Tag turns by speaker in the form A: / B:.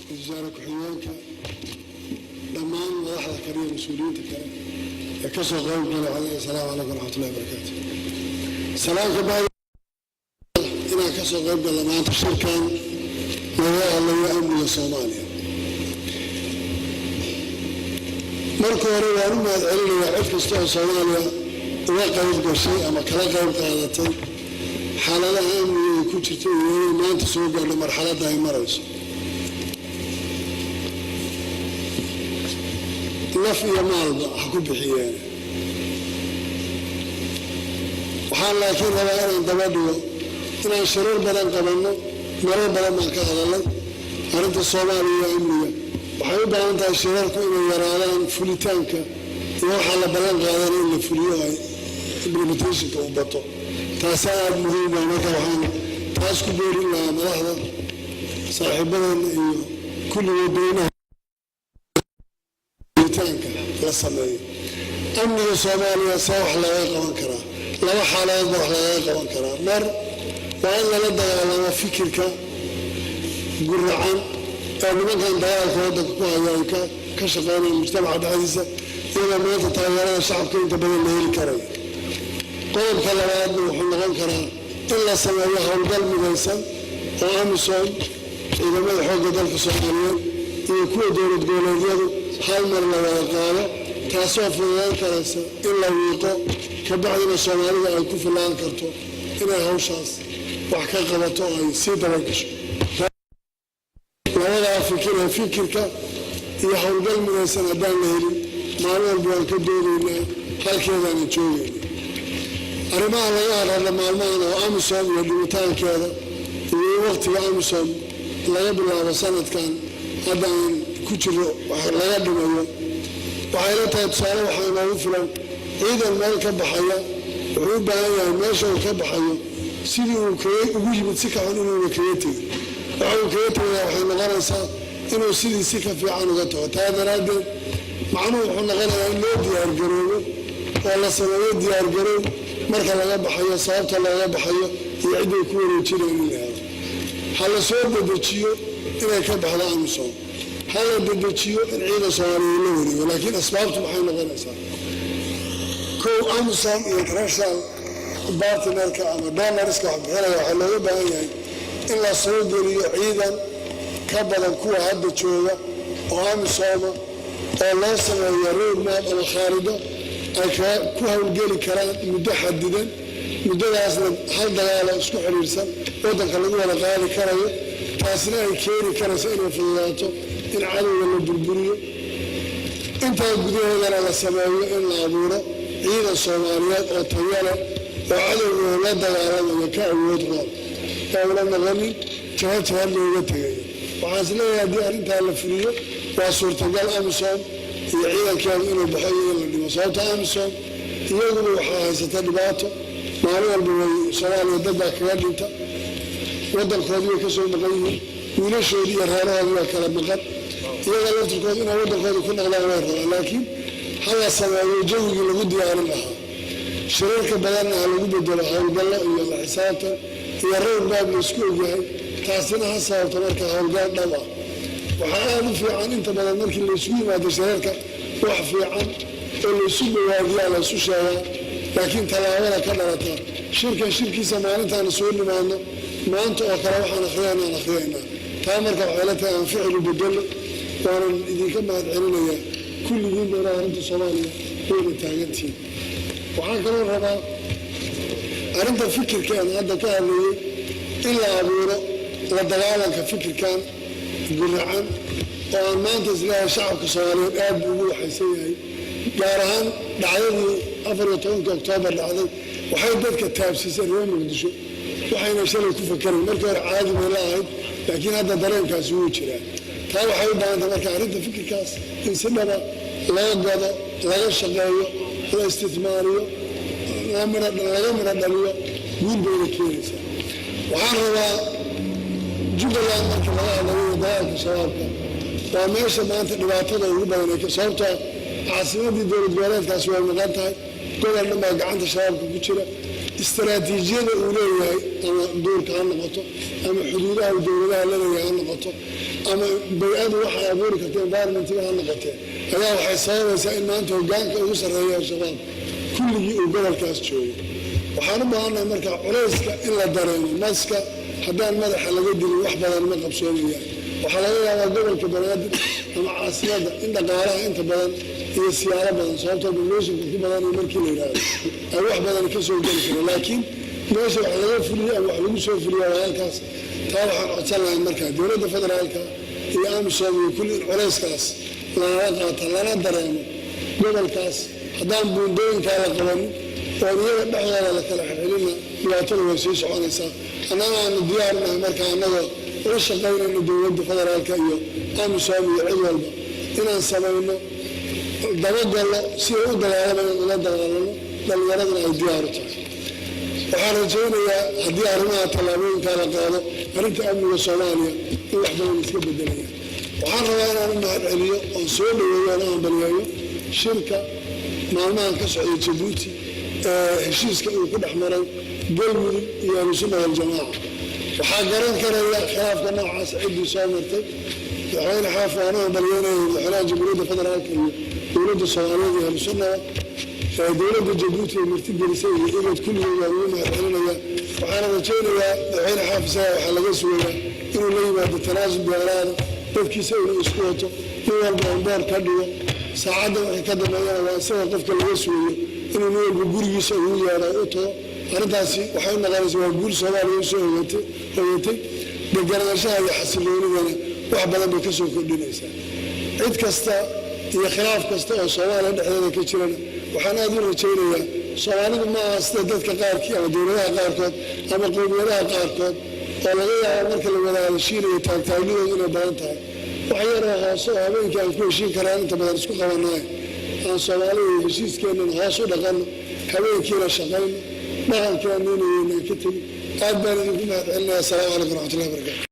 A: Ra-iisul wasaare ku-xigeenka, dhammaan madaxda kale iyo mas-uuliyiinta kale ee ka soo qayb gala, waxaan leeyahay asalaamu calaykum waraxmatullahi wabarakaatu. Salaamka bacdi, inaan ka soo qayb galla maanta shirkan laga hadlayo amniga Soomaaliya, marka hore waan u mahad celinayaa cid kasta oo Soomaaliya uga qayb gashay ama kala qayb qaadatay xaaladaha amniga ay ku jirta iyo inay maanta soo gaadho marxaladda ay marayso. Naf iyo maalba ha ku bixiyeen. Waxaan laakiin rabaa inaan daba dhigo inaan shirar badan qabanno, marar badan baan ka hadalnay arrinta Soomaaliya iyo amniga. Waxay u baahan tahay shirarku inay yaraadaan, fulitaanka iyo waxaa la ballan qaadana in la fuliyo, ay implementationka u bato. Taasaa aada muhiim ah. Marka waxaan taas ku boorin lahaa madaxda saaxiibadeena iyo kulligood dowlaha fulitaanka la sameeyo. Amniga Soomaaliya see wax looga qaban karaa? Laba xaaladood ba wax lagaga qaban karaa. Mar waa in lala dagaalamo fikirka guracan ee nimankan dagaalka waddanka ku haya ay ka shaqeynayaan mujtamaca dhexdiisa, iyadoo maanta taageerada shacabka inta badan la heli karayo. Qodobka labaadna wuxuu noqon karaa in la sameeyo howlgal midaysan oo AMISOM, ciidamada xoogga dalka Soomaaliyeed iyo kuwa dowlad goboleedyadu hal mar la wada qaado, taasoo fududeyn karaysa in la wiiqo, kabacdina Soomaalida ay ku fillaan karto inay hawshaas wax ka qabato oo ay sii dabagasho. Labadaa fikir ee fikirka iyo howlgal midaysan haddaan la helin, maalin walba waan ka doodaynaa, halkeedaana joogayna. Arrimaha laga hadhadla maalmahan oo AMISOM iyo dhimitaankeeda iyo in waqtiga AMISOM laga bilaabo sanadkan hadda aan ku jiro wax laga dhimayo, waxay la tahay tusaale waxaa inoogu filan: ciidan meel ka baxaya wuxuu u baahan yahay meesha uu ka baxayo sidii uu kaga ugu yimid si ka xun inuuna kaga tegin. Waxa uu kaga tegaya waxay noqonaysaa inuu sidii si ka fiican uga tago. Taa daraaddeed macnuhu wuxuu noqonayaa in loo diyaargaroobo oo la sameeyo diyaargaroob marka laga baxayo, sababta looga baxayo iyo cidday ku wareejinayaan in la helo. Ha la soo dedejiyo inay ka baxdo AMISOM, ha la dedejiyo in ciidan Soomaaliyeed la wareego, laakiin asbaabtu maxay noqonaysaa? Kow, AMISOM iyo international partnerka ama donorska wax bixinaya waxaa looga baahan yahay in la soo geliyo ciidan ka badan kuwa hadda jooga oo AMISOMa, oo loo sameeyo road map ama khaarido ay ku howlgeli karaan muddo xadidan, muddadaasna hal dagaalo isku xidhiirsan waddanka lagu wada qaadi karayo, taasna ay keeni karayso inay fududaato in cadowga la burburiyo. Intaa gudaheedana la sameeyo in la abuuro ciidan Soomaaliyeed oo tayo leh oo cadowga la dagaalamayo ka awood roon, ee una noqonin jabhad jabhad looga tegayo. Waxaan is leeyahay haddii arrintaa la fuliyo, waa suurtagal AMISOM iyo ciidankeedu inuu baxo iyo in la dhimo, sababta AMISOM iyaguba waxaa haysata dhibaato. Maalin walba way Soomaaliya dad baa kaga dhinta, waddankoodii way kasoo maqan yihiin, wiilashoodii iyo reerahoodii waa kala maqan. Iyaga laftirkooda inay waddankooda ku noqdaan way rabaan, laakiin ha la sameeyo jawigii lagu diyaarin lahaa. Shirarka badanna ha lagu bedelo howlgallo iyo la xisaabtan iyo road map la isku ogyahay, taasina ha sababto marka howlgal dhab ah. Waxaa aada u fiican inta badan markii laysugu yimaado shirarka, wax fiican oo laysu bawaadiyaa laysu sheegaa, laakiin tallaabada ka dhalata shirkan shirkiisa maalintaan isugu nimaadno maanta oo kale waxaan akhriyaynaan akhriyaynaa. Taa marka waxay la tahay aan ficilu bedelo. Waanan idinka mahad celinayaa kulligiinba inaa arrinta Soomaaliya wayna taagantihiin. Waxaan kaloo rabaa arrinta fikirkan hadda ka hadlayay in la abuuro la dagaalanka fikirkan guracan oo aan maanta isleeyahay shacabka Soomaaliyeed aad buu ugu waxaysan yahay, gaar ahaan dhacdadii 14-kii Oktoobar dhacday. Waxay dadka taabsiisay reer Muqdisho waxayna shalay ku fakerayn. Markii hore caadi bay la ahayd, laakiin hadda dareenkaasi wuu jiraa. Taa waxay u baahantay marka arrinta fikirkaas in si dhaba loo gado, laga shaqeeyo, la istismaariyo, laga midho dhaliyo, guul bayna keenaysaa. Waxaan rabaa Jubbaland marka laga hadlayo dagaalka Shabaabka, waa meesha maanta dhibaatada ugu badan, sababtoo caasimadii dowlad goboleedkaasi way maqan tahay, gobol dhan baa gacanta Shabaabka ku jira. Istaraatiijiyada uu leeyahay, ama duurka ha noqoto, ama xuduudaha uu dowladaha laleeyahay ha noqoto, ama bay-adu waxay abuuri karta environmentiga ha noqotee, ayaa waxay sababaysaa in maanta hogaanka ugu sarreeya Al-Shabaab kulligii uu gobolkaas joogo. Waxaan u baahannahay marka culayska in la dareemo. Maska haddaan madaxa laga dilin, wax badan ma qabsoomayaan. Waxaa laga yaabaa gobolka Banaadir ama caasimadda in dhaqaalaha inta badan iyo siyaalo badan, sababtoo populationka ku badan iyo markii la yidhaahdo ay wax badan ka soo geli kareen, laakiin meesha wax laga fuliyo ama wax lagu soo fuliyo waa halkaas. Taa waxaan codsan lahay markaa dowladda federaalka iyo AMISOM iyo kulli in culayskaas lala qaata, lana dareemo gobolkaas. Haddaan buundooyinkaa la qabanin oon iyaga dhexdooda la kala xirxilina, dhibaatada way sii soconaysaa. Annaga aanu diyaarnahay marka, annagoo ula shaqaynayno dowladda federaalka iyo AMISOM iyo cid walba, inaan samayno dabagallo si ay u dagaalamayaan ula dagaalano, dhallinyaraduna ay diyaaru tahay. Waxaan rajaynayaa haddii arrimaha tallaabooyinkaa la qaado, arrinta amniga Soomaaliya in wax badan iska bedelaya. Waxaan rabaa inaan u mahad celiyo oon soo dhaweeyo oon u hambaliyeeyo shirka maalmahan ka socday Jabuuti ee heshiiska uu ku dhex maray Galmudug iyo Ahlusunna Waljamaaca. Waxaa garan karaya khilaafka noocaas ciddii soo martay. Madaxweyne Xaaf waan u hambalyeynaya, madaxweynaha Jamhuuriyadda Federaalka iyo dowladda Soomaaliyeed iyo Ahlusunnaba, dowladda Jabuuti ay martigelisay iyo IGAD, kulligood waan ugu mahad celinaya. Waxaana rajaynayaa madaxweyne Xaaf isaga waxaa laga sugayaa inuu la yimaado tanaasul dheeraada, dadkiisa inuu isku wato, nin walba on board ka dhigo. Saacadda wixii ka dambeeyana waa isaga qofka laga sugayo inuu nin walba gurigiisa ugu yeedho, u tago. Arrintaasi waxay u noqonaysaa waa guul Soomaaliya usoo hoyatay, deganaanshaha iyo xasiloonidana wax badan bay ka soo kordhinaysaa. Cid kasta iyo khilaaf kasta oo Soomaaliya dhexdeeda ka jirana, waxaan aada u rajaynayaa Soomaalidu ma aha sida dadka qaarkii ama dowladaha qaarkood ama qowmiyadaha qaarkood oo laga yaabo marka la wada hadashiinayo taagtaagnidoodu inay badan tahay. Wax yaroo hoose oo habeenkii aan ku heshiin karaan inta badan isku qabanaay. Aan Soomaalida heshiiskeennan hoos u dhaqanno, habeenkiina shaqayno, dhaqankeenniina yaynaan ka tegin. Aad baan idinku mahad celinaya. Asalaamu calaykum waraxmatullahi barakatu.